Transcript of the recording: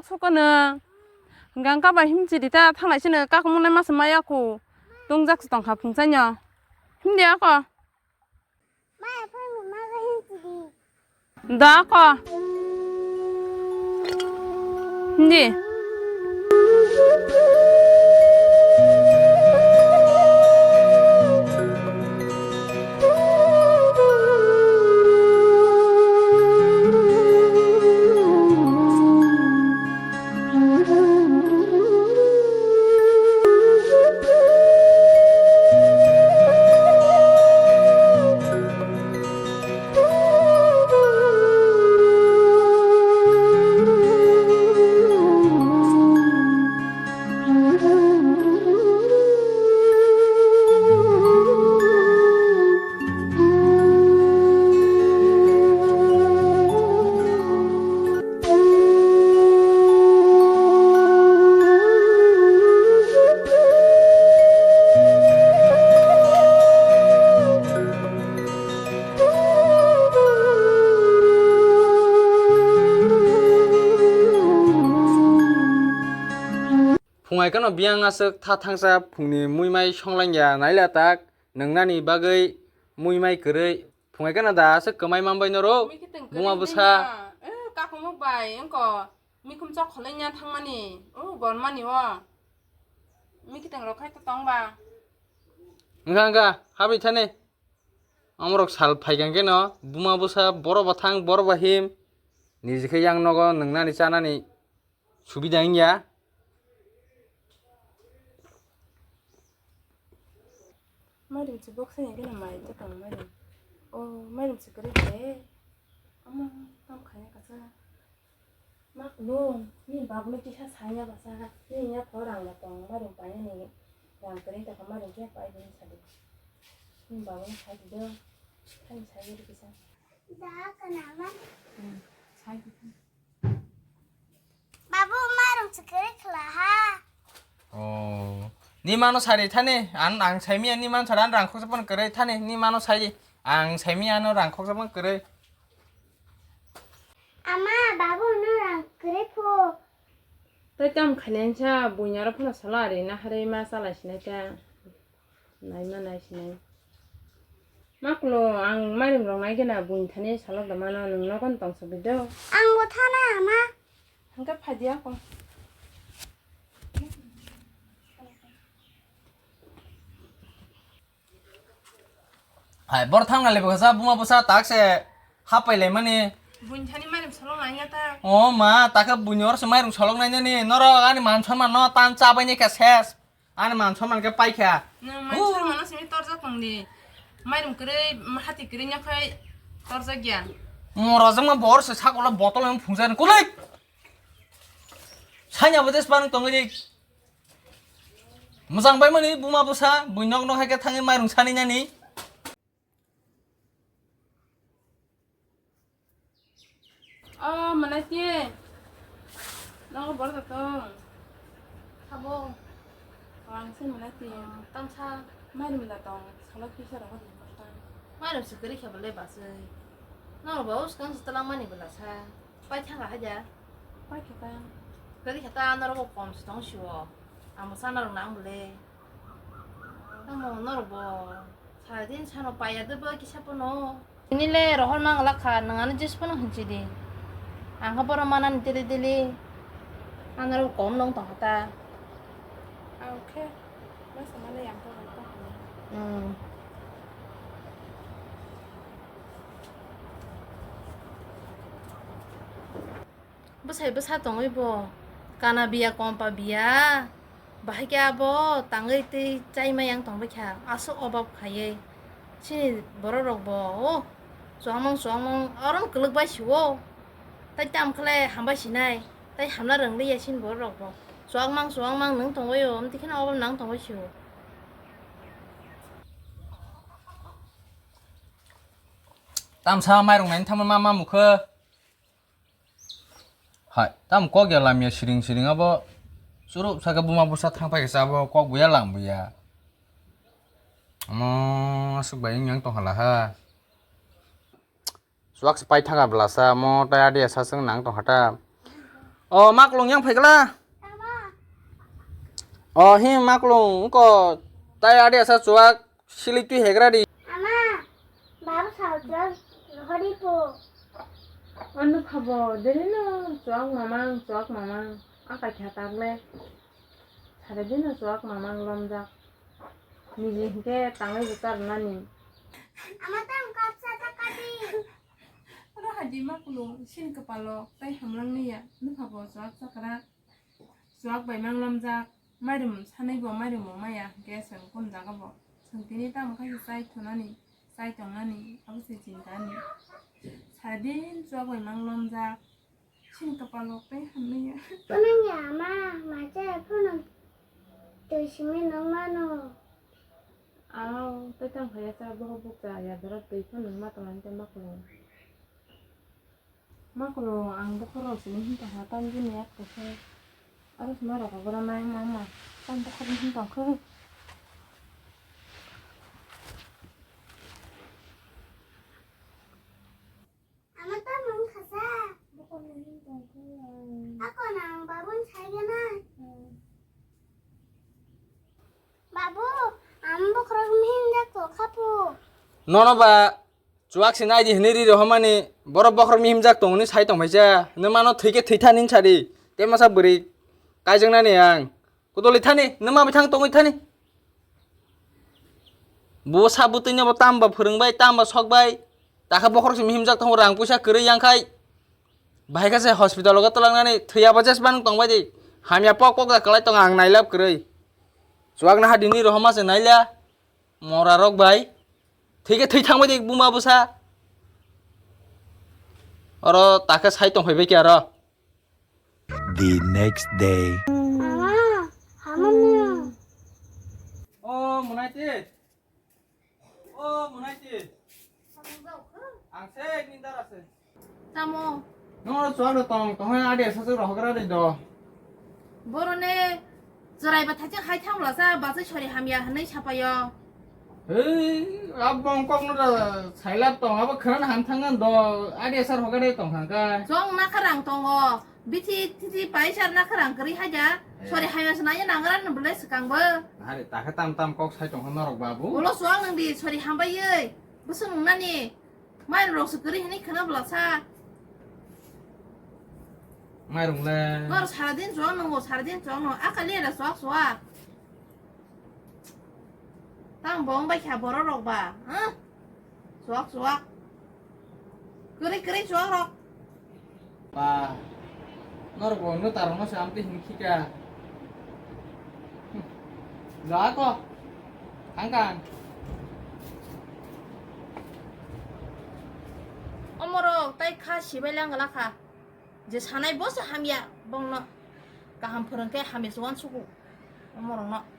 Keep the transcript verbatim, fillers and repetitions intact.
Sukono. Hingka hingka bai himchi di ta thanglai sino kakumung nai masa maya ku. Tungjak si tongkha phungsaino. Himdi ako. Da ako. Himdi. Phungai kheno biyang aswk tha thangsa phungni muimai songlangya naila tak nwngnani bagwi muimai kwrwi. Phungai kheno da aswk kwmai manbai norok. Mikitwng buma kwrwi bwsa. Nina, eh, kakumuk bai wngko mikhum chok khwlwngya thangmani, oh, gonmani o. Mikitwng rok khai to tongba. Wngkha wngkha, habwi thani. Omorok sal phaikha kheno buma bwsa borok bo thang borok bo him. Niji khe yang nogo nwngnani chanani. Subida wngya. Mairum se box ni gana mai ta tong mairum. O mairum se kwrwi de. Ama tam khani kasa. Ma kulo ni babu ni kisa saya basa. Ni ya pho rang la tong mairum pai ni. Rang kwrwi ta mairum khe pai ni sadi. Ni babu ni sai di do. Thani sai di kisa. Da kana ma. Hmm. Sai di. Babu, mairum se kwrwi khwla ha. Oh. Ni mano sari thani, an ang saimiya ni man sari an rangkhoksa pon kwrwi thani, ni mano sari ang saimiya ano rangkhoksa pon kwrwi. Ama, babu no rang kwrwi phu. Tai tam khainai sa buini aro phano salo ari na hari ma chala sinai ta. Naima naisinai. Maklo, ang mairum rok nai gana buini thani salok da mano, nwng nogon tongsa bido. Ang bo thana ama. Hangke phaidi ako. Hai, bor thang nale bwsa buma bwsa tak se hapai lai mani. Buini thani mairum salok nai ya ta. O ma, ta khe buini or se mairum salok nai nani. Norok ani man songma no tan cha bai ni khe ses. Ani man somman khe paikha. Nwng man somman no simi torjak tongdi. Mairum kwrwi, hati kwrwi no khai torjak ya. Moro jongma bor se sak ulo botol em phungsa ni kulai. Sanya bo des ban tongwi di. Mojang bai mani buma bwsa, bui nok nok hai khe thangwi mairum sani nani. O, Manaiti. Nogo bor da tong? Sabo. O, ang se Manaiti. O, tamsa. Mairum da tong? Salok kisa rogo di bor tong. Mairum se kwrwi khe bole baswi. Nogo bo uskang se twlang mani bwla sa. Pai thang hai da. Pai khe ta. Kwrwi khe ta norok bo kom se tong sio. Ang bo sa norok nang bole. Tamo norok bo. Sara din sano paiya de bo kisa pono. Nini le rohor mang la kha, nang ani jis pono hinchi di. Ang kha boro manani daily daily. Ang aro kom nong tong kha ta. Ah, okay. Masa mana yang to to. Hmm. Bwsai bwsa tongwi bo kana biya kompa biya, bahai khe abo tangwi twi chaima yang tongbai kha, aswk obab khaiwi. Chini borok rok bo o chuwakmang chuwakmang oro no kwlwk bai si o, tai tamo khe lai hambai sinai, tai hamna rwng liya chini borok rok bo chuwakmang chuwakmang nwng tongbai o, amtwi kheno obab nang tongbai si o. Tamsa mairung naini tamo ma ma mukhe. Hai, tamo kok ya lamya siring siring abo. Churuk saka buma bwsa thang pai khe abo kok buya lang buya. Omo aswk bai wng yang tong hala ha. Chuwak se pai thanga bwlasa omo tai adia saswng nang tong kha ta. O maklung yang phaikla. O hi maklung ko tai adi asa chuak sili twi hegra di. Ama, babu sao chuak hori po. Anu phabo, dini no chuak mamang, chuak mamang, akai kha takle. Sare dino chuak mamang lomjak. Niji hinkhe tangwi buchar nani. Ama tang kapsa ta kadi. Oro hadi maklung, sin kapalo, tai hamlang niya, nuphabo chuak chakra. Chuak bai mang lomjak, mairum sanai bo mairum bo maya, hinkhe chwng kun jaga bo. Chwng tini tamo khe chai thunani, chai tongnani, abo se chinta ni. Sare din chuak bai mang lomjak. Chini kapalo tei hamya. Phunung ya ma, ma chaya phunung. Twi simi nung mano. Aw, tei tang phaya cha boho bukcha ya dorok twi phunung ma tongani tei maklung. Maklung ang bokhorok sini hinta ha tam jini yak tokhe. Aro sima rok bora nai mama. Tam bokhorok hinta khe. Ama tamo wngkha sa? Ako nang babun saigana. Babu, ang bokhorok mihim jak to khapu. Nono ba chuak se nai di hinui ri rohormani borok bokhorok mihim jak tongoni sai tongphaisa. Nung mano thwi khe thwi thani wngsa di. Tei masa bwrwi kaijaknani ang. Kudoli thani, nung ma bithang tongwi thani. Bo sa bwtwino bo tamba phwrwngbai, tamba sokbai. Takha bokhorok se mihimjak tongo, rang puisa kwrwi yang khai. Bahai kha se hospital o twlangnani thwiya bo jes banung tongbai di. Hamya pok pok da kwlai tongo ang nailab kwrwi. Chuak naha dini rohoma se naila. Mora rok bai. Thwi khe thwi thangbai di buma bwsa. Oro takhe sai tongphaibai khe aro. The next day. Mama, hamamni. O Munaiti. O Munaiti. Ang se nindar ase. Tamo. Noro chuak do tong, tong hai adi asa chuak rohogra di do. Borone Chwrai ba thaichang hai thang bwlasa, bachai sori hamya hwnwi sapaio. Hei, abo bongkokno da sailab tong, abo khwnana ham thangna do, adi asar hokare tong thangkha. Chwng nakha rang tongo, bithi thithi paisar nakha rang kwrwi haida, eh, sori hamya swnaya nangra no bwlai swkang bo. Hari takhe tam tam kok sai tongkha norok babu. Ulo chwng nang di sori hambai oi, bwswng nani. Mairum rok se kwrwi hwnwi khwna bwlasa. Mairum le. Nor sara din chwng nungo, sara din chwng nungo. Akali era chwk chwk. Tang bong bai kha borok rok ba, ha? Chwk chwk. Kwrwi kwrwi chwk rok. Ba, norok bo nwng tarokno se amtwi hwnwi khika. Hm. Jaa ko. Thang kang. Omorok tai kha sibai lang gala kha. Je sanai bo se hamya bongno. Kaham phwrwng khe hamya se uansugo. Omorokno.